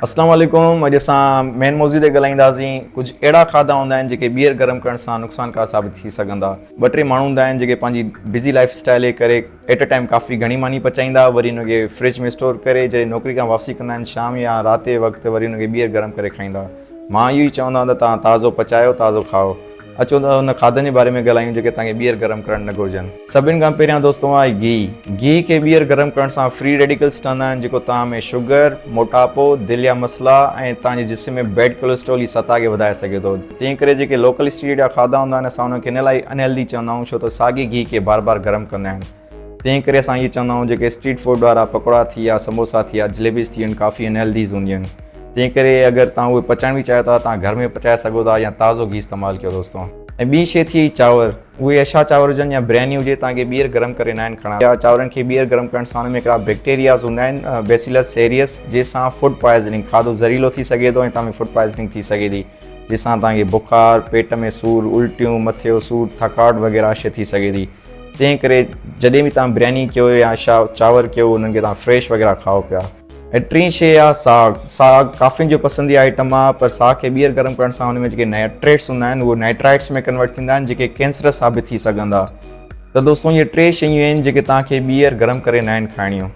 اسلام عليڪم اڄ اسان مين موضوع تي ڳالهائينداسين ڪجهه اهڙا کاڌا هوندا آهن جيڪي ٻيهر گرم ڪرڻ سان نقصانڪار ثابت ٿي سگهندا ٻه ٽي ماڻهو هوندا آهن جيڪي پنهنجي بزي لائف اسٽائل جي ڪري ايٽ ا ٽائيم ڪافي گهڻي ماني پچائيندا وري ان کي فرج ۾ اسٽور ڪري جڏهن نوڪري کان واپسي ڪندا آهن شام يا رات جي وقت وري ان کي ٻيهر گرم ڪري کائيندا مان اهو ئي چوندو آهيان ته توهان تازو پچايو تازو کائو اچو ته ان کاڌن جي باري ۾ ڳالهايون جيڪي توهان کي ٻيهر گرم ڪرڻ نه گهرجن. سڀن کان پهريان دوستو آهي گيهه. گيهه کي ٻيهر گرم ڪرڻ سان فري ريڊيڪلز ٺهندا آهن جيڪو توهان ۾ شگر، موٽاپو، دل جا مسئلا ۽ توهان جي جسم ۾ بيڊ ڪوليسٽرول جي سطح کي وڌائي سگهي ٿو. تنهن ڪري جيڪي لوڪل اسٽريٽ جا کاڌا هوندا آهن اسان انهن کي ان لاء ان هيلدي چوندا آهيون ڇو ته ساڳي گيهه کي بار بار گرم ڪندا آهن. تنهن ڪري اسان ائين چوندا آهيون جيڪي اسٽريٽ فوڊ وارا پڪوڙا ٿي ويا سموسا ٿي ويا جليبيز ٿي ويون ڪافي ان هيلديز هونديون آهن تنهن ڪري اگر توهان اهي پچائڻ به چاهيو ٿا توهان گهر ۾ پچائي سگهو ٿا يا تازو گيهه استعمال ڪيو دوستو ۽ ٻي شي ٿي وئي چانور اهي اڇا چانور هجن يا برياني هجي توهان کي ٻيهر گرم ڪري ناهن کڻا يا چانورن کي ٻيهر گرم ڪرڻ سان ان ۾ هڪڙا بيڪٽيرياز هوندا آهن بيسيلس سيريس جنهن سان فوڊ پوائزننگ کاڌو زهريلو ٿي سگهي ٿو ۽ توهان ۾ فوڊ پوائزننگ ٿي سگهي ٿي جنهن سان توهان کي بخار پيٽ ۾ سور الٽيون مٿي جو سور ٿڪاوٽ وغيره شي ٿي سگهي ٿي تنهن ڪري جڏهن به توهان برياني ڪيو يا شا چانور ڪيو انهن کي توهان فريش وغيره کائو پيا ۽ ٽين شي آهي ساڳ ساڳ ڪافين جو پسندي آئٽم آهي پر ساڳ کي ٻيهر گرم ڪرڻ سان ان ۾ جيڪي نائٽريٽس هوندا آهن اهي نائٽرائٽس ۾ ڪنورٽ ٿيندا آهن جيڪي ڪينسرس ثابت ٿي سگهندا ته دوستو اهي ٽي شيون آهن جيڪي توهان کي ٻيهر گرم ڪري ناهن کائڻيون.